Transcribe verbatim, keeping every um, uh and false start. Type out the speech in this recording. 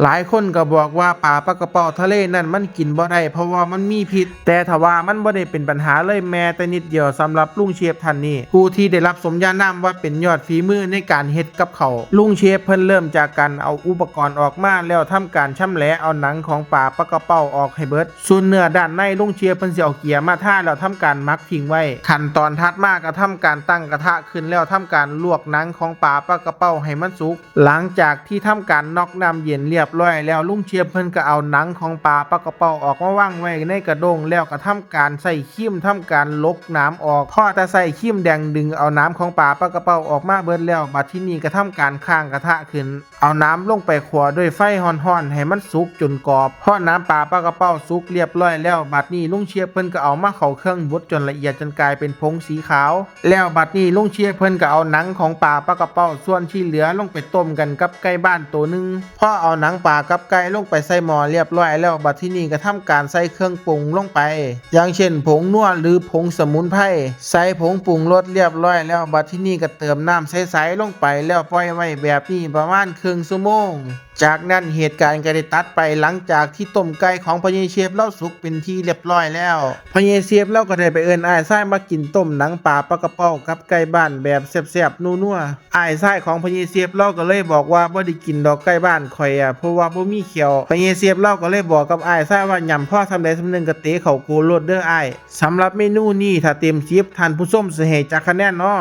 หลายคนก็บอกว่าปลาปลากระเป๋าทะเลนั่นมันกินบ่ได้ เพราะว่ามันมีพิษ แต่ทว่ามันบ่ได้เป็นปัญหาเลยแม้แต่นิดเดียวสำหรับลุงเชฟท่านนี้ ผู้ที่ได้รับสมญานามว่าเป็นยอดฝีมือในการเฮ็ดกับข้าว ลุงเชฟเพิ่นเริ่มจากการเอาอุปกรณ์ออกมา แล้วทำการชำแหละเอาหนังของปลาปลากระเป๋าออกให้เบิด ส่วนเนื้อด้านในลุงเชฟเพิ่นสิเอาเกลือมาทาแล้วทำการหมักทิ้งไว้ ขั้นตอนถัดมาก็ทำการตั้งกระทะขึ้นแล้วทำการลวกหนังของปลาปลากระเป๋าให้มันสุก หลังจากที่ทำการน็อกน้ำเย็นเรียบร้อยแล้ว ลุงเชฟเพิ่นก็เอาหนังของปลาปลากระเป๋าออกมาวางไว้ในกระด้ง แล้วก็ทำการใส่ครีมทำการลกหนามออก พอแต่ใส่ครีมแดงดึงเอาหนามของปลาปลากระเป๋าออกมาเบิดแล้ว บัดทีนี้ก็ทำการค้างกระทะขึ้น เอาหนามลงไปคั่วด้วยไฟฮ้อนๆให้มันสุกจนกรอบ พอหนามปลาปลากระเป๋าสุกเรียบร้อยแล้ว บัดนี้ลุงเชฟเพิ่นก็เอามาเข้าเครื่องบดจนละเอียดจนกลายเป็นผงสีขาว แล้วบัดนี้ลุงเชฟเพิ่นก็เอาหนังของปลาปลากระเป๋าส่วนที่เหลือลงไปต้มกันกับไก่บ้านตัวหนึ่ง พอเอาหนังปลากับไก่ลงไปใส่หม้อเรียบร้อยแล้ว บัดทีนี้ก็ทำการใส่เครื่องปรุงลงไป อย่างเช่นผงนัวหรือผงสมุนไพร ใส่ผงปรุงรสเรียบร้อยแล้ว บัดทีนี้ก็เติมน้ำใสๆลงไป แล้วปล่อยไว้แบบนี้ประมาณครึ่งชั่วโมง จากนั้นเหตุการณ์ก็ได้ตัดไปหลังจากที่ต้มไก่ของพ่อใหญ่เชฟลาวสุกเป็นที่เรียบร้อยแล้ว พ่อใหญ่เชฟลาวก็ได้ไปเอิ้นอ้ายชายมากินต้มหนังปลาปลากระเป๋ากับไก่บ้านแบบแซ่บๆนัวๆ อ้ายชายของพ่อใหญ่เชฟลาวก็เลยบอกว่าบ่ได้กินดอกไก่บ้านข่อยอะ เพราะว่าบ่มีแข้ว พ่อใหญ่เชฟลาวก็เลยบอกกับอ้ายชายว่าหย่ำพอส่ำใดส่ำหนึ่งก็เตะเข้าโกโลดเด้ออ้าย สำหรับเมนูนี้ถ้าเต็มสิบท่านผู้ชมสิให้จักคะแนนน้อ